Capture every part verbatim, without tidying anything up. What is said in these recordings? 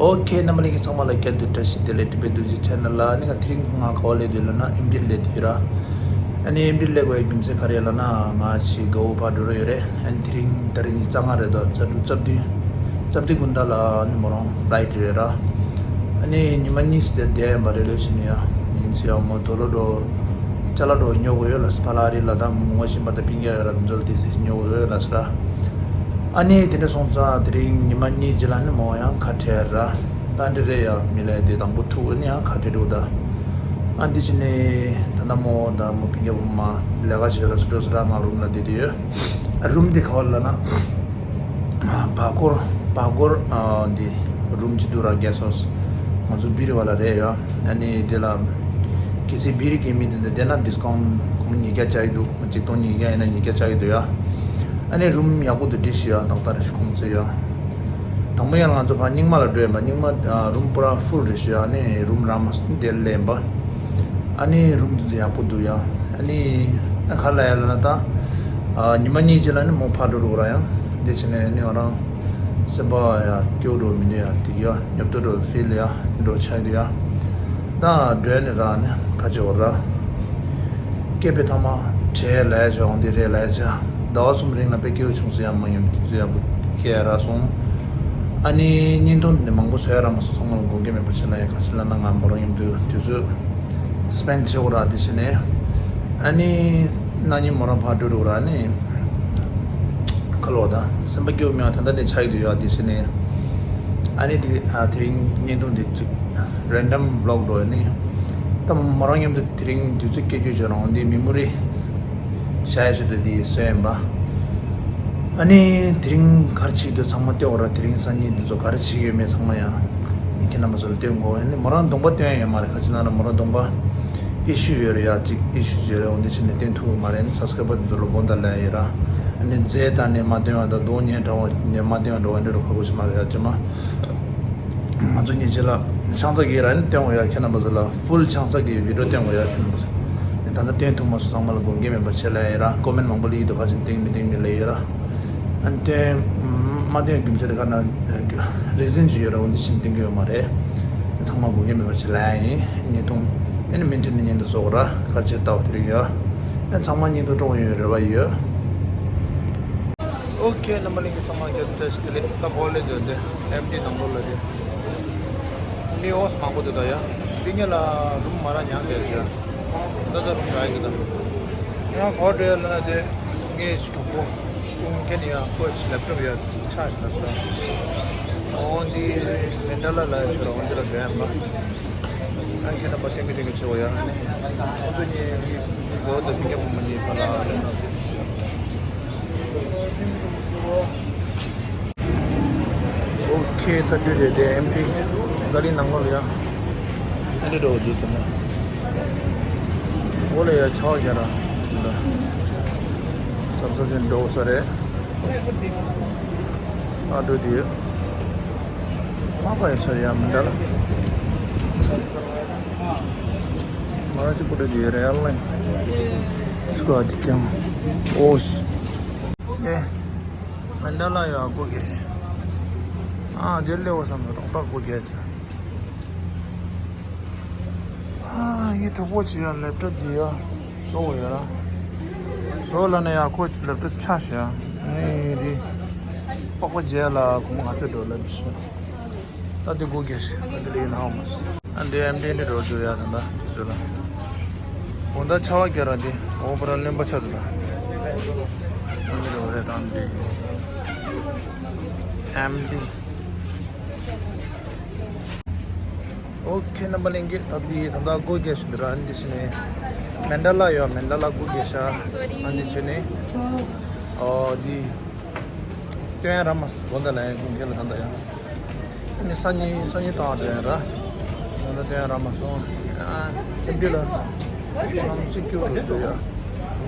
ཨོ་ཁེ། རྣམ་པ་ལྷན་རྒྱས་ཚང་མ་ལ་བསྐྱར་དུ་བཀྲ་ཤིས་བདེ་ལེགས། Tibet Dogji Channel ལ། ཨ་ནི་ང་དེ་རིང་ང་ག་པར་སླེབས་འདུག་ལབ་ན་ཨེམ་ཌི་སླེབས་འདུག་ཡོད་ར། ཨ་ནི་ཨེམ་ཌི་སླེབས་དགོས་ཡ་རྒྱུ་མཚན་ག་རེ་ཡིན་ལབ་ན་ང་ཅིག་དགའ་པོ་ཕར་འགྲོ་རོགས་ཡོད་རེད། ཨ་ནི་དེ་རིང་ད་རིང་ཉི་ཤུ་རྩ་ལྔ་རེད་དོ། རྩ་དྲུག་རྩ་བདུན་རྩ་བདུན་དགུན་ཟླ་ལ་ཨ་ནི་མོ་རང་ཕ་ལའི་ཊི་རེད་ར། ཨ་ནི་ཉི་མ་གཉིས་ཙམ་བསྡད་ཡིན་པ་རེད། ལོས་ཕྱིན་ཡ་ཡིན་ཙི་ཡ་མོ་དོ་ལོ་འགྲོ་ཅ་ལག་འགྲོ་ཉོ་དགོས་ཡོད་ལ་སི་ཕ་ལ་རི་ལ་ད་མོ་ངོ་ཤེས་པ་ད་པིང་རྒྱ་ཡོད་ར། འདི་ཚོ་ལ་དེ་ཚོ་ཉོ་དགོས་ཡོད་ལ་སི་ར། ཨ་ནི་དེ་འདྲ་སོང་ཙང་དེ་རིང་ཉི་མ་གཉིས་རྗེས་ལ་ནི་མོ་ཡང་ཁ་བྲལ་ར། ད་འདི་རེད་ཡ། མི་ལས་དེ་དང་པོ་ཐུག་ཨ་ནི་ཡང་ཁ་བྲལ་འགྲོ་ད། ཨ་འདི་ཕྱི་ནས་ད་ལྟ་མོ་ད་མོ་པིང་རྒྱ་བུ་མ་ལས་ཀ་བྱེད་ར་སི་འགྲོ་སི་ར། ང་རུམ་ལ་བསྡད་དེ་ཡོད། ཨ་རུམ་དེ་ག་བ་ལ་ན། བར་སྐོར་བར་སྐོར་འདི་རུམ་གཅིག་འདུག་ར། གེ་སི་ཧའུ་སི། ང་ཚོ་བི་རི་བ་ལ་རེད་ཡ། ཨ་ནི་དེ་ལ་གལ་སྲིད་བི་རི་གི་མི་དེ་འདྲ་བསྡད་ན་ཌི་སི་ཀའུན་ཊི་ཁོང་ཉིས་བརྒྱ་བཅག་གི་འདུག་ཁོང་ཆིག་སྟོང་ཉིས་བརྒྱ་ཡིན་ན་ཉིས་བརྒྱ་བཅག་གི་འདུག་ཡ། ཨ་ནི་རུམ་ཡག་པོ་འདུག་འདི་ཞུ་ཡ། ཏག་ཏག་རེད་ཞུ། ཁོང་ཚོས་ཡ། དང་པོ་ཡང་ང་ཚོ་ཕར་རྙིང་མ་ལ་འགྲོ་ཡིན་པ། རྙིང་མ་རུམ་པུ་ར་ཕུལ་རེད་ཞུ་ཡ། ཨ་ནི་རུམ་ར་མ་སོང་དེ་ལ་སླེབས་ཡིན་པ། ཨ་ནི་རུམ་དེ་ཚོ་ཡག་པོ་འདུག་ཡ། ཨ་ནི་ཨ་ག་ལ་ཡ་ལ་ན་ད། ཨ་ཉི་མ་གཉིས་རྗེས་ལ་ནི་མོ་ཕར་འགྲོ་འགྲོ་ར་ཡ། དེ་བྱས་ནས་ནི་ང་རང་སེམས་པ་ཡ་སྐྱོ་འགྲོ་མི་འདུག་ཡ། དེ་ཡ་ཉོབ་ཏོ་འགྲོ་ཕིལ་ཡ་འགྲོ་ཆགས་འདུག་ཡ། ད་འགྲོ་ནི་ར་ནི་ཁ་ཆེ་བོ་ར། སྐྱེས་པའི་ཐ་མ་བྲེལ་ལས་བྱ་འོང་དེ་རེད་ལས་བྱ། ཟླ་བ་གསུམ་རིང་ལ་དཔེ་སྐྱིད་པོ་བྱུང་སོང་ཡ། མ་ཉམས་དུས་ཚོད་ཡག་པོ་སྐྱེལ་ར་སོང་། ཨ་ནི་བརྙན་ཐུང་འདི་མང་པོ་བཟོ་ཡ་རག་མ་སོང་། ཚང་མ་ལ་དགོངས་འགལ་མེད་པ་བྱེད་ལ་ཡ། ག་ཅི་ལབ་ན་ང་མོ་རང་མཉམ་དུ་དུས་ཚོད་སི་པེན་ཌི་བྱེད་དགོས་ར། དེ་བྱས་ནས་ཨ་ནི་གནངས་ཉིན་མོ་རང་ཕར་འགྲོ་འགྲོ་ར་ནི་ཁ་ལོ་ད་སེམས་པ་སྐྱོ་མྱོང་ད་ལྟ་ནས་ཆགས་ཡོད་ཡ། དེ་བྱས་ནས་ཨ་ནི་དེ་ཨ་དེ་རིང་བརྙན་ཐུང་འདི་ཅིག་རེན་ཌམ་བི་ལོག་འགྲོ་ཡ་ནི་ད་མོ་རང་མཉམ་དུ་དེ་རིང་དུས་ཚོད་སྐྱེལ་རྒྱུ་བྱོས་རང་འདི་མི་མོ་རི་བྱ་ཡ་ཆེད་དུ་འདི་བཟོས་ཡིན་པ། ཨ་ནི་དེ་རིང་ག་རེ་བྱེད་ཀྱི་འདུག་ཚང་མ་ལྟོས་ར། དེ་རིང་སང་ཉིན་འདི་ཚོ་ག་རེ་བྱེད་ཀྱི་ཡོད་མེད་ཚང་མ་ཡང་ཁྱེད་རྣམ་པ་ཚོ་ལ་སྟོན་དགོས། ཨ་ནི་མོ་རང་གདོང་པ་སྟོན་ཡ་ཡོད་མ་རེད། ག་ཅི་ན་ན་མོ་རང་གདོང་པ་ཨི་ཤུ་ཡོད་རེད་ཡ། ཅིག་ཨི་ཤུ་ཅིག་ཡོད་རེད། འོ་འདི་བྱས་ནས་སྟོན་ཐུབ་ཀྱི་མ་རེད། ཨ་ནི་སབ་སི་ཀ་རའི་བར་འདི་ཚོ་ལ་དགོངས་དག་ལབ་ཡ་ཡོད་ར། ཨ་ནི་རྫས་བཏང་ནས་མ་སྟོན་པ་དང་གདོང་བརྙན་འདྲ་བ་ནས་མ་སྟོན་པ་འདྲ་བ་འདྲ་རུ་ཁག་པོ་ཞིག་མ་རེད་ཡ། ཅི་མ། ང་ཚོ་ཉིན་གཅིག་ལ་ཆང་ས་གི་ར་ནི་སྟོན་དགོས་ཡ། ཁྱེད་རྣམ་པ་ཚོ་ལ་ཕུལ་ཆང་ས་གི་བི་ཌིའོ་སྟོན་དགོས་ཡ། ཁྱེད་རྣམ་པ་ཚོ་ད་ལྟ་སྟོན་ཐུབ་མ་སོང་། ཚང་མ་ལ་དགོངས་འགལ་མེད་པ་བྱེད་ལ་ཡ་ར། ཀོ་མེན་མང་པོ་ལ་ཡིད་དུ་ཁ་ཅིག་སྟོན་མི་སྟོན་མི་ལ་ཡ་ར། ཨ་ནི་སྟོན་མ་སྟོན་རྒྱུ་མཚན་དེ་ག་ན་རི་ཛན་ཅིག་ཡོད་ར། འོ་འདི་ཕྱིན་སྟོན་གི་ཡོད་མ་རེད། ཚང་མ་དགོངས་འགལ་མེད་པ་བྱེད་ལ་ཡིན། བརྙན་ཐུང་ཨ་ནི་མུ་མཐུད་ནས་བརྙན་ཐུང་བཟོ་དགོས་ར། ག་རེ་བྱེད་ལྟ་བ་དེ་རིང་ཡོད། ཨ་ནི་ཚང་མ་བརྙན་ཐུང་སྤྲོ་བོ་ཡོད་རེ་བ་ཡོད། ཨོ་ཁེ། རྣམ་པ་ལྷན་རྒྱས་ཚང་མ་བསྐྱར་དུ་བཀྲ་ཤིས་བདེ་ལེགས། ད་གོ་ལེ་འདོད་དེ་ཨེམ་ཌི་ནང་ལོགས་ལ་དེ་ནི་ཨོ་སི་མང་པོ་འདུག་ད་ཡ། འདི་ངེད་ལ་རུམ་མ་ར་ཉག་གེ་བྱ། ད་ད་རུམ་ར་ཡི་གི་ད། ཡང་གོ་འདྲ་ལ་ན་དེ་ངའི་གྲོགས་པོ་ཀུན་མཁན་ཡ་ཁོ་ལེབ་ཊོབ་ཡ་ཆ་ཤ་ད། ཨོ་འདི་མེན་ཌ་ལ་ལ་ཡ་ཆོ་ར་འོན་ཏེ་ལ་དེ་ཡ་མ། ཨ་ཁྱེད་རྣམ་པ་སེང་གེ་སེང་གེ་བྱེད་འོ་ཡ། ཨ་ནི་ཁོང་ཚོ་གཉིས་མི་གོ་དེ་མི་སྐྱ་ཕོ་མོ་གཉིས་ཕ་ལ་ཨ་ལེ་ན། ཨོ་ཁེ། ད་དུས་རེད་དེ་ཨེམ་ཊི་ག་ལི་ནང་ལོགས་ལ་ཡ། ཨ་ནི་འགྲོ་འོ་དུས་ད་ན། འོ་ལ་ཡ་ཆ་བ་རྒྱ་ར། ད་ས་ས་ཅན་འགྲོ་ས་རེད། ཨ་འགྲོ་དུས། མ་པ་ཡ་ས་ཡ་མི་འདྲ་ལ། མ་ཅི་པོ་ཏི་ཡོད་རེད་ཨ་ལེ། སྐུ་ཨ་ཏི་ཀྱང་། ཨོ་ཤི། ཨེ། མེན་ཌ་ལ་ཡ་སྒོ་རྒྱག་ཤི། ཨ་དེ་ལེ་འོ་བསམ་ན་ཏག་ཏག་སྒོ་རྒྱག་ཤི། ཨ་ངའི་གྲོགས་པོ་ཅི་ཡ་ལེབ་ཊོབ་དེ་ཡ་བཟོ་འོ་ཡ་ར། བཟོ་ལ་ན་ཡ་ཁོ་ལེབ་ཊོབ་ཆ་ཤི་ཡ། ངས་དེ་པགས་པ་རྒྱག་ལ་ཁོ་མོ་ང་ཚོ་འགྲོ་ལབ་ཤི། ད་དེ་སྒོ་རྒྱག་ཤི། ད་དེ་ལས་ཡིན་ཧ་མ་སི། ཨ་འདི་ཨེམ་ཌི་འདི་འགྲོ་རྒྱུ་ཡ་ད་ད་དེ་ཚོ་ལ། འོ་ད་ཆ་བ་རྒྱ་ར་དེ་འོ་པ་ར་གླེན་པ་ཆ་དུ་ད། ཨ་འདི་འགྲོ་རེད་ད་འདི། ཨེམ་ཌི། ཨོ་ཁེ། རྣམ་པ་ལྷན་རྒྱས་ད་འདི་ད་ད་སྒོ་རྒྱག་ཤི་འདི་ར། ཨ་འདི་ཕྱི་ནས་མེན་ཌ་ལ་ཡོད། མེན་ཌ་ལ་སྒོ་རྒྱག་ཤ། ཨ་འདི་ཕྱི་ནས་ཨོ་འདི། སྟོན་ར་མ་སོང་། དགོངས་དག་ལ་ཡང་ཀུན་མཁྱེན་ལ་ད་ལྟ་ཡང་། ཨ་ནི་སང་ཉིན་སང་ཉིན་བཏང་བ་དྲན་ར། ད་ལྟ་སྟོན་ར་མ་སོང་། ཨ་ཨེམ་ཌི་ལ་ནམ་ཞིག་སྐྱོ་རུ་འགྲོ་ཡ།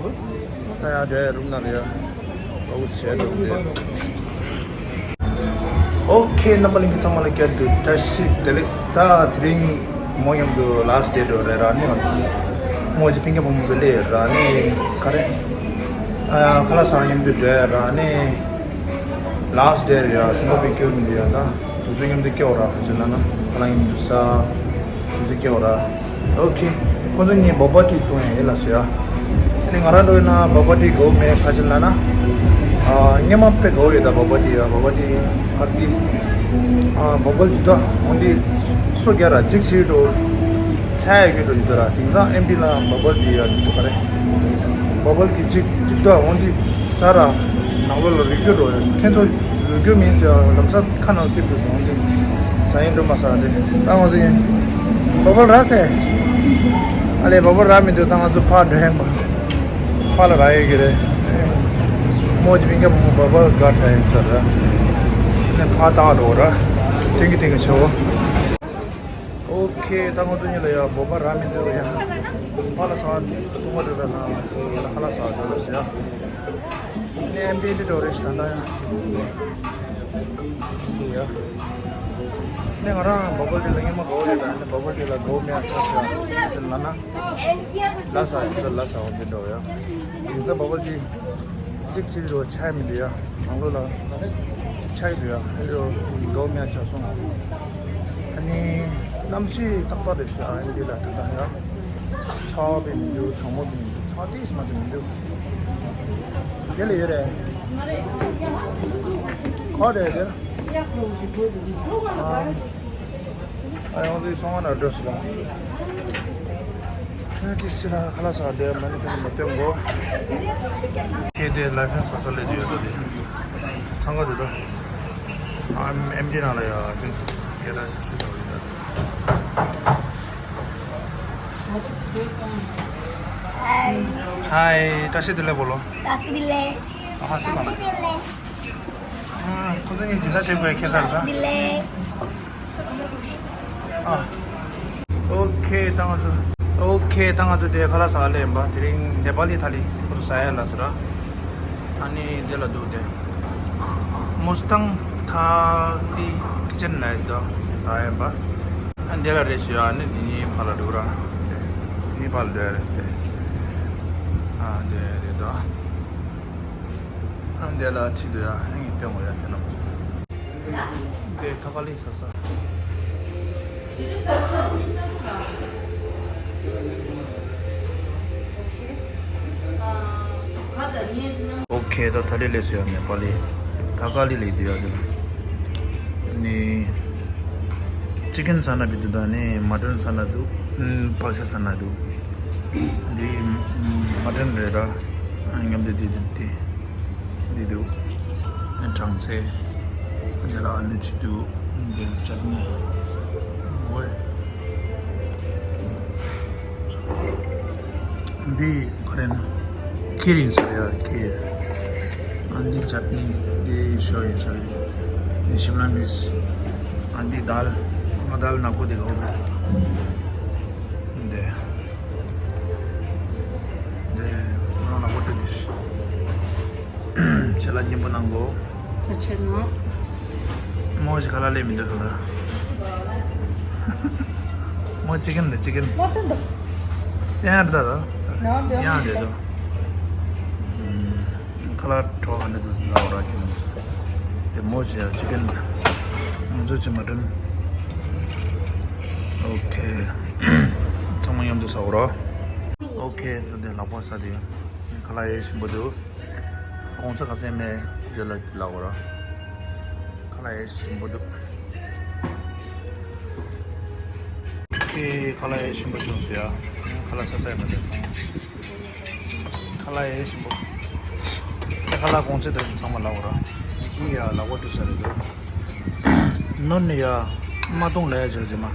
ད་ཡང་འདྲ་རུམ་ནང་ལ་ཡ། བ་འུ་བྱས་འགྲོ་འདོད། ཨོ་ཁེ། རྣམ་པ་ལྷན་རྒྱས་ཚང་མ་ལ་བསྐྱར་དུ་བཀྲ་ཤིས་བདེ་ལེགས། ད་དེ་རིང་མོ་མཉམ་དུ་ལ་སི་ཊི་ཌེ་འགྲོ་རེད་ར། ནི་ང་ཚོ་མོ་ཅི་ཕིང་ཀ་བུ་མོ་གི་ལས་ར་ནི་ག་རེ། ཨ་ཁ་ལག་ཟ་མཉམ་དུ་འགྲོ་ཡ་ར་ནི། Last day རེད་ཡ། སེམས་པ་དཔེ་སྐྱོ་མི་འདུག་ཡ། ད་དུས་ཚོད་མཉམ་དུ་སྐྱེལ་བ་ར། ཁ་ཅིག་ལ་ན་ཁ་ལག་མཉམ་དུ་ཟ། དུས་ཚོད་སྐྱེལ་བ་ར། ཨོ་ཁེ། ཁོ་ཚོ་གཉིས་བོ་བལ་ཊི་བཏུང་ཡ་ཡིན་ལ་ཟེར་ཡ། ཨ་ནི་ང་རང་འགྲོ་ཡིན་ན་བོ་བལ་ཊི་དགའ་བོ་མེད། ཁ་ཅིག་ལ་ན། ཨ། སྔོན་མ་དཔེ་དགའ་བོ་ཡོད། ད་བོ་བལ་ཊི་ཡ། བོ་བལ་ཊི་ཨ་ཏི། ཨ། བོ་བལ་ཇི་ད་འོང་དེ་སོ་རྒྱ་ར་གཅིག་ཕྱིར་འགྲོ། ཆ་ཡ་གི་འགྲོ་ཡོད་ད་ར། དེང་སང་ཨེམ་ཌི་ལ་བོ་བལ་ཊི་ཡ་འདི་འདུག་ག་རེ། བོ་བལ་གི་གཅིག་གཅིག་ད་འོང་དེ་ཟ་ར། ནང་ལོགས་ལ་རིག་རྒྱུ་འགྲོ་ཡ། ཁྱེད་ཚོ་ལོས་རྒྱུ་མིན་ཟེར་ཡ། ལམ་སང་ཁ་ནང་ཐིབས་འདུག་འོང་དེ་ཟ་ཡིན་འགྲོ་མ་ཟ་དེ། ད་ང་ཚོ་ཡིན། བོ་བལ་རག་སོང་། ཨ་ལས་བོ་བལ་རག་མི་འདུག་ད་ང་ཚོ་ཕར་འགྲོ་ཡིན་པ། ཕར་ལ་རག་ཡོད་ཀྱི་རེད། མོ་ཅི་མིན་གྱི་མོ་བོ་བལ་དགའ་དྲགས་ཡིན་ས་ར། ནས་ཕར་བཏང་འགྲོ་ར། ཐེངས་ཀྱི་ཐེངས་ཀྱི་ཆེ་བོ། ཨོ་ཁེ། ད་ང་ཚོ་གཉིས་ལ་ཡ་བོ་བལ་རག་མི་འདུག་ཡ། ཕར་ལ་ཟ་བ་འདི་ཐུང་བ་འདྲ་ལ་ན་ཁ་ལག་ཟ་འགྲོ་ལ་ཟེར་ཡ། ནས་ཨེམ་ཌི་འདི་འགྲོ་རེད་ཤག་ད་ཡ། འདི་ཡ། ནས་ང་རང་བོ་བལ་དེ་ལ་སྔོན་མ་དགའ་བོ་ཡོད་ད། ནས་བོ་བལ་དེ་ལ་དགའ་བོ་མེད་ཨ་ཆགས་ཤག་ཟེར་ལ་ན། ལ་ཟ་ཡ། ལ་ཟ་བ་འདི་འགྲོ་ཡ། ཡིན་ས་བོ་བལ་དེ་གཅིག་ཕྱིར་འགྲོ་ཆ་ཡ་མི་འདུག་ཡ། ནང་ལོགས་ལ་ཆ་ཡ་འདུག་ཡ། ཨེ་འགྲོ་དགའ་བོ་མེད་ཨ་ཆགས་སོང་། ཨ་ནི་གནམ་གཤིས་ཏག་ཏག་རེད་ཤག་ཨ་ནི་འདི་ལ་ད་ལྟ་ཡ། ཚ་བ་དཔེ་མི་འདུག་གྲང་མོ་དཔེ་མི་འདུག་ཚ་ཏིས་མ་དཔེ་མི་འདུག་དེ་ལ་ཡོད་རེད། ཁོ་རེད་དེ། ཨ། ཨ་ཡོང་དུས་ཚོང་ཁང་ནང་འགྲོ་སྲིད་ལ། ཨ་ཏི་སི་ལ་ཁ་ལག་ཟ་བསྡད་མ་ནི་ཁོ་ནི་མ་སྟོན་གོ་ཁྱེད་དེ་ལ་ཕན་ཚ་ཚ་ལས་དུ་ཡོད་དོ་དེ། འཚང་ཁ་དུ་དོ། ཨ་ཨེམ་ཌི་ནང་ལ་ཡ་ཨ་ཏི་སི་སྐད་གྲགས་ཤིག་ཤིག་དང་ཡོད་དོ། ཧའི། བཀྲ་ཤིས་བདེ་ལེགས་སྤོ་ལོ། བཀྲ་ཤིས་བདེ་ལེགས། ཨ་ཧ་སི་ཁ་ན། ཨ། ཁོ་ཚོ་གཉིས་སྦྱིན་བདག་བྱེད་དགོས་ཁེ་སར་ད། བདེ་ལེགས། ཨ། ཨོ་ཁེ། ད་ང་ཚོ། ཨོ་ཁེ། ད་ང་ཚོ་དེ་ཁ་ལག་ཟ་ག་སླེབས་ཡིན་པ། དེ་རིང་ནེ་པ་ལི་ཐ་ལི་ཁོ་ཚོ་ཟ་ཡ་ལ་ཟེར་ར། ཨ་ནི་དེ་ལ་འདུག་དེ། མོ་སི་ཊང་ཐ་ལི་ཁི་ཅན་ལ་འདུག་ཟ་ཡ་ཡིན་པ། ཨ་འདི་ལ་རེ་ཞུ་ཡ། ཨ་ནི་འདི་གཉིས་ཕར་ལ་འགྲོ་ར། འདི་གཉིས་ཕར་ལ་འགྲོ་ཡ་རེད་དེ། ཨ་འདི་རེད་དོ། ཨ་འདི་ལ་ཁྲིད་དུ་ཡ། ཨ་ངས་སྟོན་དགོས་ཡ་དེ་ནོ། འདི་ཐ་ཀ་ལི་ཟ་ས། ཨོ་ཁེ། ད་ཐ་ལི་ལས་སུ་ཡ་ནེ་པ་ལི། ཐ་ཀ་ལི་ལས་དུ་ཡ་དེ་ལ། ནི། ཅི་ཀན་ཟ་ན་བི་དུ་ད་ནི་མ་ཊན་ཟ་ན་འདུག་ཕག་ཤ་ཟ་ན་འདུག་འདི་མ་ཊན་རེད་ར། མཉམ་དུ་འདི་འདི་འདི་འདི་འདུག་གྲང་ཚལ། འདི་ལ་ཨ་ལུ་ཅིག་འདུག་འདི་ལ་ཅ་ཊ་ནི། འོ། འདི་ག་རེ་ན། ཁིར་ཡིན་ས་རེད་ཡ། ཁིར། ཨ་འདི་ཅ་ཊ་ནི། འདི་ཞོ་ཡིན་ས་རེད། འདི་ཤིམ་ལ་མིར་ཅི། ཨ་འདི་དཱལ། ང་དཱལ་ནག་པོ་འདི་ག་བོ་རེད། འདི། འདི་ང་ནག་པོ་འདི་ནི་ཤི། ཞལ་ལག་སྙིང་པོ་གནང་གོ། ཐུགས་རྗེ་གནང་། མོ་ཞིག་ཁ་ལག་ལས་མི་འདུག་ད། མོ་ཅི་ཀན་འདི་ཅི་ཀན། མོ་ཏན་འདུག་ཡང་འདི་ད་ད། ཡང་འདི་ཡང་འདི་འདུག་ཁ་ལག་གྲོགས་ཧ་འདི་འདུག་ལ་འོ་ར་ཀན། དེ་མོ་ཞིག་ཡང་ཅི་ཀན། ང་ཚོ་ཅི་མ་དྲན། ཨོ་ཁེ། ཚང་མ་མཉམ་དུ་ཟ་འོ་ར། ཨོ་ཁེ། ད་དེ་ལག་པ་ཟ་དེ་ཁ་ལག་ཡེ་ཞིམ་པོ་འདུག་གོང་ཚད་ག་ཚད་མེད་རྗེས་ལ་ལབ་དགོས་ར། ཁ་ལག་ཡེ་ཞིམ་པོ་འདུག་ཁྱེད་ཁ་ལག་ཡེ་ཞིམ་པོ་བྱུང་སོང་ཡ། ཁ་ལག་ས་ས་ཡ་མ་རེད། ཁ་ལག་ཡེ་ཞིམ་པོ། ཁ་ལག་གོང་ཚད་དུ་ཚང་མ་ལབ་དགོས་ར། ཁྱེད་ཡ་ལག་པ་འགྲོ་ས་རེད་འདུག་ནོར་ནི་ཡ། མ་གཏོང་ལ་ཡ་བྱེད་ཀྱི་མ། ང་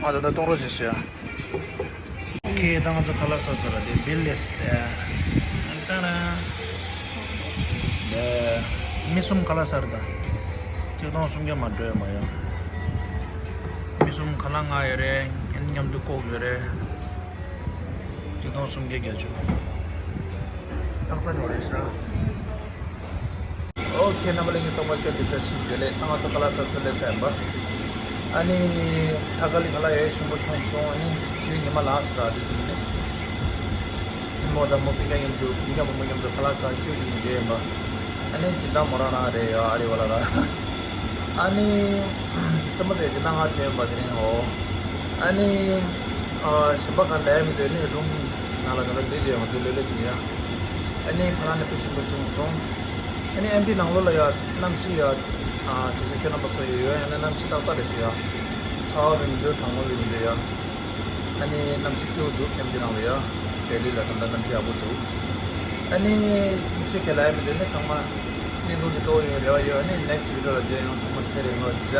ད་ལྟ་གཏོང་རོགས་བྱེད་ཤག་ཁྱེད་ད་ང་ཚོ་ཁ་ལག་ཟ་ས་ར་དེ་བིལ་ལེས་ཏེ། ཏང་ཏང་། མི་གསུམ་ཁ་ལག་ཟ་ར་ད། ཆིག་སྟོང་སུམ་བརྒྱ་མ་འགྲོ་ཡ་མ་ཡོང་། མི་གསུམ་ཁ་ལག་ང་ཡོད་རེད། ངན་མཉམ་དུ་ལྐོག་ཡོད་རེད། ཆིག་སྟོང་སུམ་བརྒྱ་བརྒྱད་ཅུ། ཏག་ཏག་འགྲོ་རེད་ཤག་ཨོ་ཁེ། རྣམ་པ་ལྷན་རྒྱས་ཚང་མ་སྐྱབས་བཅོལ་བཀྲ་ཤིས་བདེ་ལེགས། ད་ང་ཚོ་ཁ་ལག་ཟ་ཚུལ་ལས་ཟ་ཡིན་པ། ཨ་ནི། ཐ་ཀ་ལི་ཁ་ལག་ཡེ་ཞིམ་པོ་བྱུང་སོང་། ཨ་ནི། དེ་ཉི་མ་ལགས་སི་ར་དེ་ཟིན་ནས། མོ་དང་མོ་སྤུན་ཀྱག་མཉམ་དུ་སྤུན་ཀྱག་བུ་མོ་མཉམ་དུ་ཁ་ལག་ཟ་སྐྱོ་ཞིག་འདྲེ་ཡིན་པ། ཨ་ནི་སྦྱིན་བདག་མོ་རང་རང་རེད་ཡ། ཨ་རི་བ་ལ་ར། ཨ་ནི་ཙམ་མ་ཟད་སྦྱིན་བདག་ང་ཐོན་པ་དེ་རིང་འོ། ཨ་ནི་ཨ་གཞན་པ་ག་ལས་མི་འདུག་ནི་རུམ་ནང་ལ་ང་ལ་འདི་ལས་མ་འདུག་ལོས་ལོས་བྱུང་ཡ། ཨ་ནི་ཁོ་རང་ནི་དཔེ་ཆེན་པོ་བྱུང་སོང་། ཨ་ནི་ཨེམ་ཌི་ནང་ལོགས་ལ་ཡ་གནམ་གཤིས་ཡ། ཨ་དེ་ཚོ་ཁྱོད་རྣམ་པ་ཚོ་ཡོད་ཡ། ཨ་ནི་གནམ་གཤིས་ཏག་ཏག་རེད་ཤག་ཡ། ཚ་བ་བའི་མི་འདུག་གྲང་མོ་བའི་མི་འདུག་ཡ། ཨ་ནི་གནམ་གཤིས་སྐྱིད་པོ་འདུག་ཨེམ་ཌི་ནང་ལ་ཡ། ལྡི་ལི་ལ་ད་ལྟ་གནམ་གཤིས་ཡག་པོ་འདུག་ཨ་ནི་དམིགས་བསལ་ག་ལས་མི་འདུག་ནི་ཚང་མ་བརྙན་ཐུང་འདི་སྤྲོ་བོ་ཡོད་རེ་བ་ཡོད། ཨ་ནི་ནེག་སི་ཊི་བི་ཌི་ཡོ་ལ་མཇལ་ཡོང་། ཚང་མ་ཚེ་རིང་ལོ་བརྒྱ།